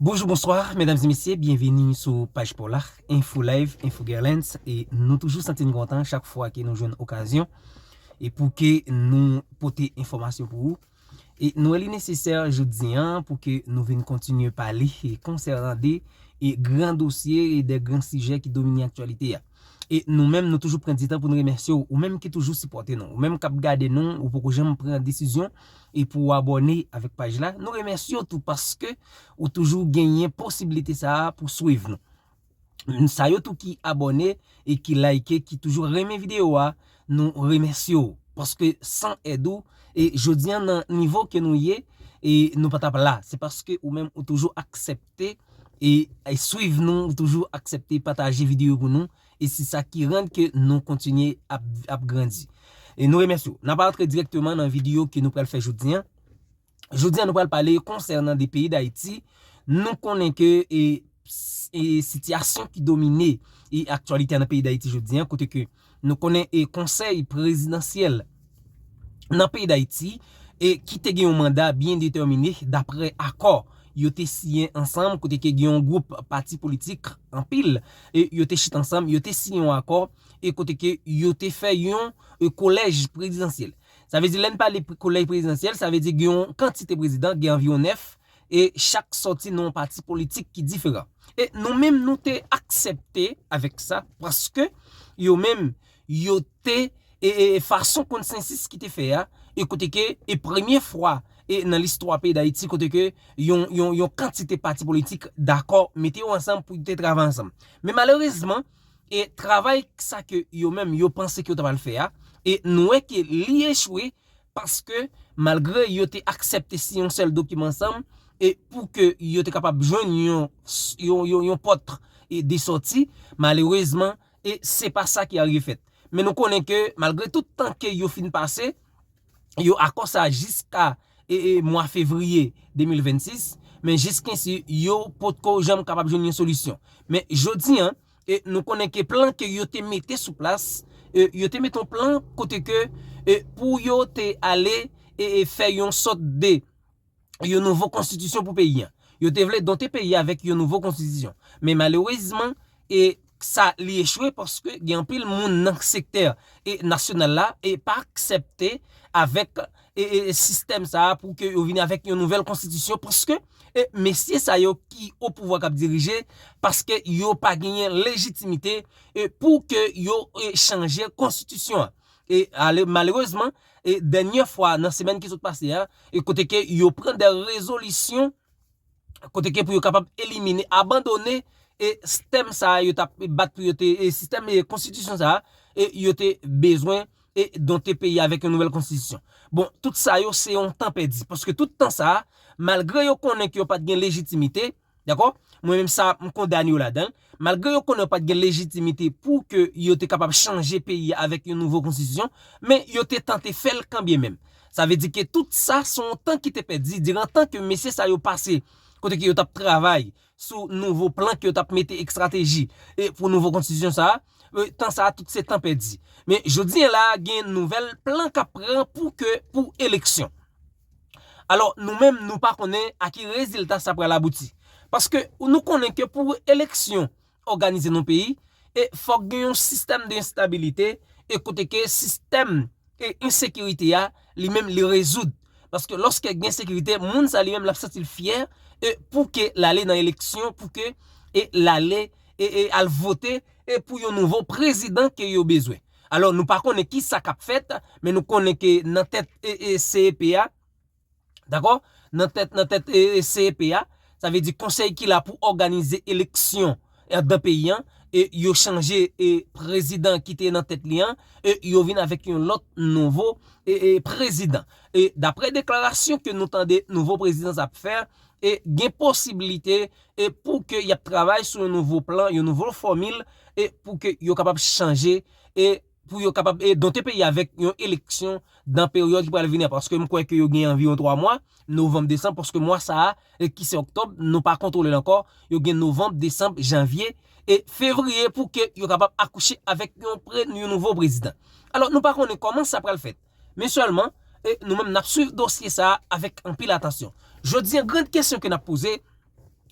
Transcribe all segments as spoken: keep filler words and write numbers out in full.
Bonjou, bonswa, medam e mesye, byenvini sou paj pa w la, Info Live, Info Gerlens, e nou toujou santi n kontan chak fwa ke nou jwenn okazyon e pou ke nou pote enfòmasyon pou ou. E nou wè li nesesè jodi a pou ke nou vin kontinye pale e konsènan de e gran dosye e de gran sijè ki domine aktyalite a. E nou menm, nou toujou pran di tan pou nou remèsye w, ou menm ki toujou sipòte nou, ou menm k ap gade nou, ou poko janm pran desizyon e pou w abòne avèk paj la. Nou remèsye w tou paske ou toujou genyen posiblite sa a pou swiv nou. Sa yo tou ki abòne e ki like, ki toujou renmen videyo a, nou remèsye w. Paske san èd ou, e jodi a nan nivo ke nou ye, e nou pa t ap la. Se paske ou menm ou toujou aksepte e, e swiv nou, ou toujou aksepte pataje videyo pou nou. E se sa ki rann ke nou kontinye ap, ap grandi. E nou remèsye w. N ap antre dirèkteman nan videyo ke nou pral fè jodi a. Jodi a, nou pral pale konsènan de peyi Dayiti. Nou konnen ke e, s- e sitiyasyon ki domine e aktyalite a nan peyi Dayiti jodi a, kote ke nou konnen e konsèy prezidansyèl nan peyi Dayiti e ki te gen yon manda byen detèmine dapre akò yo te siyen ansanm, kote ke gen yon gwoup pati politik anpil e yo te chita ansanm, yo te siyen yon akò e kote ke yo te fè yon e kolèj prezidansyèl. Sa vle di, lè n pale pre- kolèj prezidansyèl, sa vle di gen yon kantite prezidan, gen anviwon nèf, e chak sòti nan yon pati politik ki diferan. E nou menm, nou te aksepte avèk sa, paske yo menm, yo te, e, e, e fason konsensis ki te fè a, e kote ke, e premye fwa, e nan listwa peyi Dayiti, kote ke yon, yon, yon kantite pati politik dakò, mete yo ansanm pou yo te travay ansanm. Men malerezman, e travay sa ke yo menm, yo panse ke yo ta pral fè a, e nou wè ke li echwe, paske malgre yo te aksepte siyen yon sèl dokiman ansanm, e pou ke yo te kapab jwenn yon, yon, yon, yon pòt e de sòti, malerezman, e se pa sa ki arive fèt. Men nou konnen ke malgre tout tan ke yo fin pase, yo akò sa jiska e, e mwa fevriye de mil vennsis, men jiskensi yo potko janm kapab jwenn yon solisyon. Men jodi a, e nou konnen ke plan ke yo te mete sou plas, e yo te mete yon plan kote ke e pou yo te ale e, e fè yon sòt de yon nouvo konstitisyon pou peyi a. Yo te vle dote peyi a avèk yon nouvo konstitisyon. Men malerezman, e sa li echwe paske gen anpil moun nan sektè e nasyonal la e pa aksepte avèk e, e sistèm sa a pou ke yo vini avèk yon nouvèl konstitisyon paske e mesye sa yo ki o pouvwa k ap dirije, paske yo pa genyen lejitimite e pou ke yo e chanje konstitisyon an. E ale- malerezman, e dènye fwa nan semèn ki sot pase a, e kote ke yo pran de rezolisyon kote ke pou yo kapab elimine, abandone e sistèm sa a yo t ap bat pou yo te, e sistèm e konstitisyon sa a, e yo te bezwen e donte peyi avèk yon nouvèl konstitisyon. Bon, tout sa yo se yon tan pèdi, paske tout tan sa a, malgre yo konnen ke yo pa t gen lejitimite, dakò? Mwen menm sa, m kondane yo ladan l. Malgre yo konnen yo pa t gen lejitimite pou ke yo te kapab chanje peyi a avèk yon nouvo konstitisyon, men yo te tante fè l kanbyen menm. Sa vle di ke tout sa se yon tan ki te pèdi, diran tan ke mesye sa yo pase, kote ke yo t ap travay sou nouvo plan ke yo t ap mete estrateji e pou nouvo konstitisyon sa a, e, tan sa a, tout se tan pèdi. Men jodi a la, gen nouvèl plan k ap pran pou ke, pou eleksyon. Alò, nou menm, nou pa konnen a ki rezilta sa pral abouti. Paske nou konnen ke pou eleksyon òganize nan peyi, e fòk gen yon sistèm de estabilite, e kote ke sistèm e ensekirite a, li menm, li rezoud. Paske lòske gen sekirite, moun sa li menm, l ap santi l fyè, e pou ke l ale nan eleksyon, pou ke e l ale e, e al vote, e pou yon nouvo prezidan ke yo bezwen. Alò, nou pa konnen ki sa k ap fèt, men nou konnen ke nan tèt e, e C E P a, dakò? Nan tèt, nan tèt e, e C E P a, sa vle di konsèy ki la pou òganize eleksyon anndan peyi an, e yo chanje e prezidan ki te nan tèt li an, e yo vin avèk yon lòt nouvo e, e prezidan. E daprè deklarasyon ke nou tande nouvo prezidan sa ap fè, e gen posiblite e pou ke y ap travay sou yon nouvo plan, yon nouvo fòmil, e pou ke yo kapab chanje, e pou yo kapab e donte peyi avèk yon eleksyon nan peryòd ki pral vini an, paske m kwè ke yo gen anviwon twa mwa, novanm, desanm, paske mwa sa a, e ki se òktòb, nou pa kontwole l ankò, yo gen novanm, desanm, janvye, e fevriye pou ke yo kapab akouche avèk yon pre- yon nouvo prezidan. Alò, nou pa konnen kòman sa pral fèt. Men sèlman, e nou menm n ap swiv dosye sa a avèk anpil atansyon. Jodi a, gran kesyon ke n ap poze,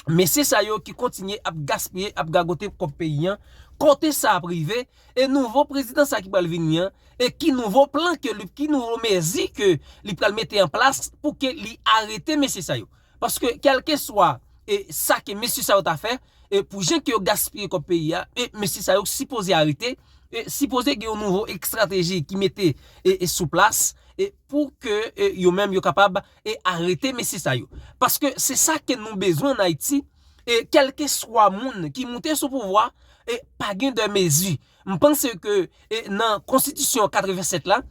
mesye sa yo ki kontinye ap gaspiye, ap gagote kòb peyi an, kote sa ap rive, e nouvo prezidan sa ki pral vini an, e ki nouvo plan ke li, ki nouvo mezi ke li pral mete an plas pou ke li arete mesye sa yo. Paske kèlkeswa e sa ke mesye sa yo ta fè, e pou jan ke yo gaspiye kòb peyi a, e mesye sa yo sipoze arete, e sipoze gen yon nouvo estrateji ki mete e, e sou plas, e pou ke e, yo menm yo kapab e arete mesye sa yo. Paske se sa ke nou bezwen an Ayiti, e kèlkeswa moun ki moute sou pouvwa, e pa gen de mezi. M panse ke e nan konstitisyon katrevennsèt la,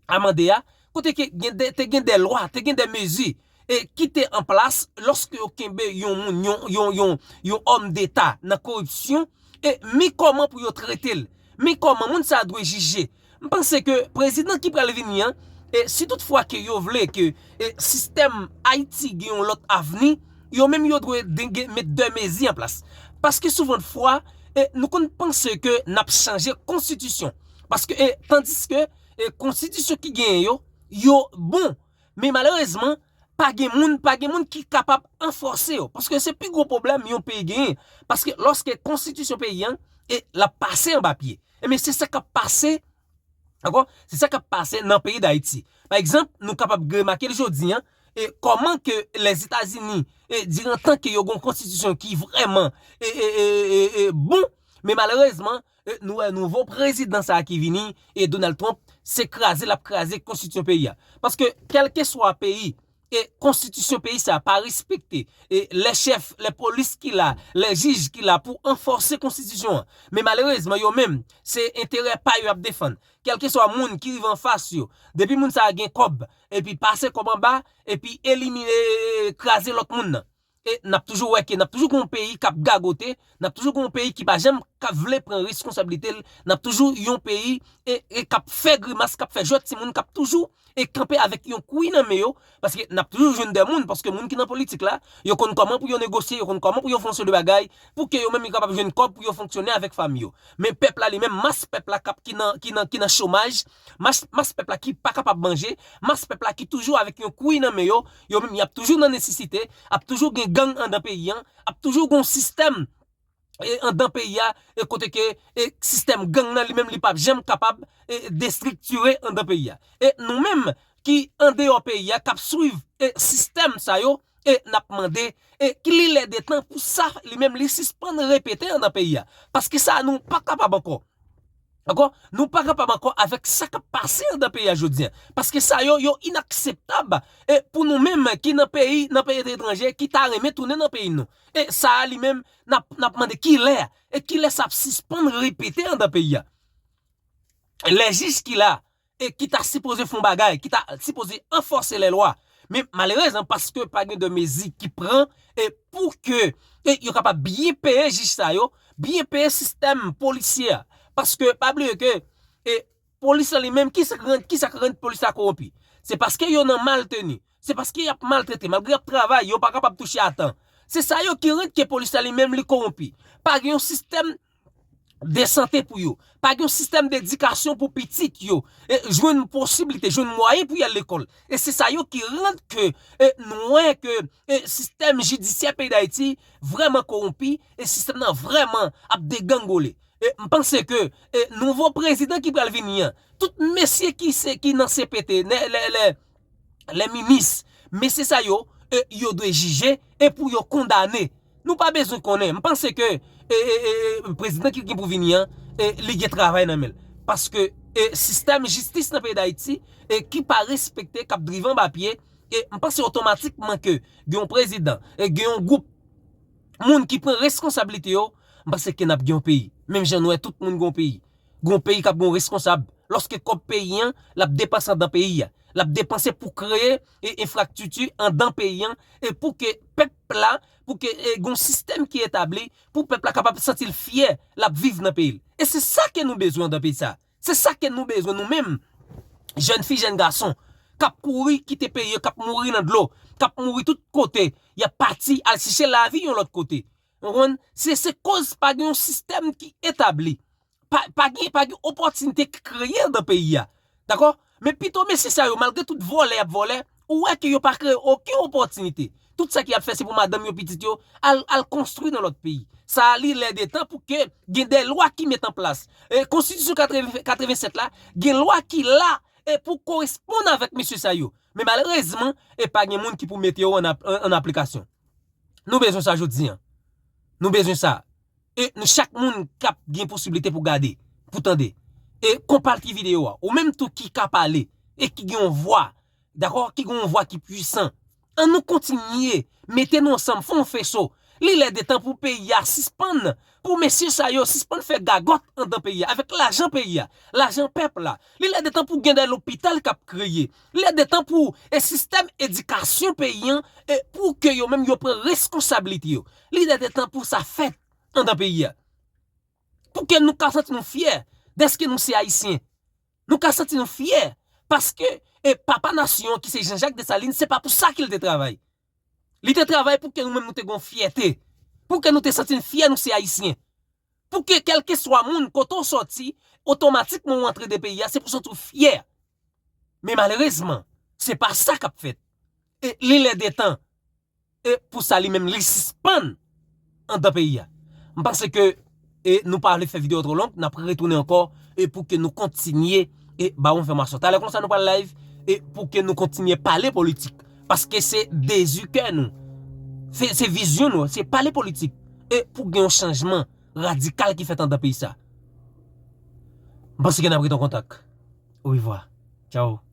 amande a, kote ke gen de, te gen de lwa, te gen de mezi, e ki te an plas lòske yo kenbe yon moun, yon, yon, yon, yon òm deta nan koripsyon, e mi kòman pou yo trete l, mi kòman moun sa a dwe jije. M panse ke prezidan ki pral vini an, e si toutfwa ke yo vle ke e sistèm Ayiti gen yon lòt avni, yo menm yo dwe de, gen, met de mezi an plas. Paske souvantfwa, e nou konn panse ke n ap chanje konstitisyon. Paske, e tandiske e konstitisyon ki genyen yo, yo bon. Men malerezman, pa gen moun, pa gen moun ki kapab anfòse yo. Paske se pi gwo pwoblèm yon peyi genyen. Paske lòske konstitisyon peyi an, e l ap pase anba pye. Ebyen, se sa k ap pase, dakò? Se sa k ap pase nan peyi Dayiti. Pa egzanp, nou kapab remake l jodi an, e kòman ke Lèzetazini, e diran tan ke yo gen yon konstitisyon ki vrèman e, e, e, e, e bon, men malerezman, e nou wè nouvo prezidan sa a ki vini, e Donald Trump, se kraze l ap kraze konstitisyon peyi a. Paske kèlkeswa peyi, e konstitisyon peyi sa a pa respekte, e lè chèf, lè polis ki la, lè jij ki la pou anfòse konstitisyon an. Men malerezman, yo menm, se enterè pa yo y ap defann. Kèlkeswa moun ki rive anfas yo, depi moun sa a gen kòb, epi pase kòb anba, epi elimine, e, e, kraze lòt moun nan. E n ap toujou wè ke n ap toujou gen yon peyi k ap gagote, n ap toujou gen yon peyi ki pa janm k ap vle pran reskonsablite l, n ap toujou yon peyi e, e k ap fè grimas, k ap fè jwèt timoun, k ap toujou e kanpe avèk yon kwi nan men yo, paske n ap toujou jwenn de moun, paske moun ki nan politik la, yo konn kòman pou yo negosye, yo konn kòman pou yo fè yon seri de bagay, pou ke yo menm yo kapab jwenn kòb pou yo fonksyone avèk fanmi yo. Men pèp la li menm, mas pèp la k ap, ki nan, ki nan, ki nan chomaj, mas, mas pèp la ki pa kapab manje, mas pèp la ki toujou avèk yon kwi nan men yo, yo menm y ap toujou nan nesesite, ap toujou gen gang anndan peyi an, ap toujou gen yon sistèm e anndan peyi a, e kote ke e sistèm gang nan li menm li p ap janm kapab e destriktire anndan peyi a. E nou menm ki andeyò peyi a, k ap swiv e sistèm sa yo, e n ap mande e ki li lè de tan pou sa li menm li sispann repete anndan peyi a. Paske sa nou pa kapab ankò. Dakò? Nou pa kapab ankò avèk sa k ap pase anndan peyi a jodi a. Paske sa yo, yo inakseptab. E pou nou menm ki nan peyi, nan peyi etranje, ki ta renmen tounen nan peyi nou. E sa a li menm, n ap, n ap mande kilè, e kilè sa ap sispann repete anndan peyi a. Lè jij ki la, e ki ta sipoze fè yon bagay, ki ta sipoze anfòse lè lwa. Men malerezman, paske pa gen de mezi ki pran, e pou ke e yo kapab byen peye jij sa yo, byen peye sistèm polisye a. Paske pa bliye ke e polis la li menm, kisa k rann, kisa k rann polis la kowonpi? Se paske yo nan malteni. Se paske y ap maltrete. Malgre y ap travay, yo pa kapab touche a tan. Se sa yo ki rann ke polis la li menm li kowonpi. Pa gen yon sistèm de sante pou yo. Pa gen yon sistèm dedikasyon pou pitit yo. E jwenn posiblite, jwenn mwayen pou y al lekòl. E se sa yo ki rann ke e nou wè ke e sistèm jidisyè peyi Dayiti vrèman kowonpi e sistèm nan vrèman ap degangole. E m panse ke e nouvo prezidan ki pral vini an, tout mesye ki se, ki nan C P T, lè, lè, lè, lè minis, mesye sa yo, e yo dwe jije e pou yo kondane. Nou pa bezwen konnen. M panse ke e, e, e, e prezidan ki gen pou vini an, e li gen travay nan men l. Paske e sistèm jistis nan peyi Dayiti, e ki pa respekte, k ap drive anba pye, e m panse otomatikman ke gen yon prezidan, e gen yon gwoup moun ki pran reskonsablite yo, m panse ke n ap gen yon peyi. Menm jan nou wè tout moun gen yon peyi. Gen yon peyi k ap gen yon reskonsab. Lòske kòb peyi an, l ap depanse anndan peyi a. L ap depanse pou kreye e enfrastrikti anndan peyi an e pou ke pèp la, pou ke e, gen yon sistèm ki etabli, pou pèp la kapab santi l fyè, l ap viv nan peyi l. E se sa ke nou bezwen anndan peyi sa. Se sa ke nou bezwen nou menm, jèn fi, jèn gason, k ap kouri kite peyi yo, k ap mouri nan dlo, k ap mouri tout kote, y ap pati al chèche lavi yon lòt kote. Ou konprann? Se, se koz pa gen yon sistèm ki etabli. Pa, pa gen, pa gen opòtinite ki kreye anndan peyi a. Dakò? Men pito mesye sa yo, malgre tout vòlè y ap vòlè, ou wè ke yo pa kreye okenn opòtinite. Tout sa ki ap fè se pou madanm yo, pitit yo, al, al konstwi nan lòt peyi. Sa a li lè de tan pou ke gen de lwa ki met an plas. E konstitisyon katreven, katrevensèt la, gen lwa ki la e pou koresponn avèk mesye sa yo. Men malerezman, e pa gen moun ki pou mete yo an, ap, an, an aplikasyon. Nou bezwen sa jodi an. Nou bezwen sa. E nou chak moun k ap gen posiblite pou gade, pou tande. E konpati videyo a. Ou menm tou ki ka pale e ki gen yon vwa, dakò, ki gen yon vwa ki pwisan. An nou kontinye, mete nou ansanm, fè yon feso. Li lè de tan pou peyi a sispann, pou mesye sa yo sispann fè gagòt anndan peyi a, avèk lajan peyi a, lajan pèp la. Li lè de tan pou gen de lopital k ap kreye. Li lè de tan pou e sistèm edikasyon peyi an, e pou ke yo menm yo pran reskonsablite yo. Li lè de tan pou sa fèt anndan peyi a. Pou ke nou ka santi nou fyè dèske nou se Ayisyen. Nou ka santi nou fyè paske e papa nasyon an ki se Jean Jacques Dessalines, se pa pou sa ke l te travay. Li te travay pou ke nou menm nou te gen yon fyète. Pou ke nou te santi n fyè nou se Ayisyen. Pou ke kèlkeswa moun kote w sòti, otomatikman w antre de peyi a, se pou w santi w fyè. Men malerezman, se pa sa k ap fèt. E li lè de tan e pou sa li menm li sispann anndan peyi a. M panse ke e nou pa vle fè videyo twò long, n ap retounen ankò e pou ke nou kontinye e ba w enfòmasyon. Talè konsa nou pral live e pou ke nou kontinye pale politik. Paske se dezi kè nou. Se, se vizyon nou, se pale politik. E pou gen yon chanjman radikal ki fèt anndan peyi sa. M panse ke n ap rete an kontak. Orevwa. Tchao.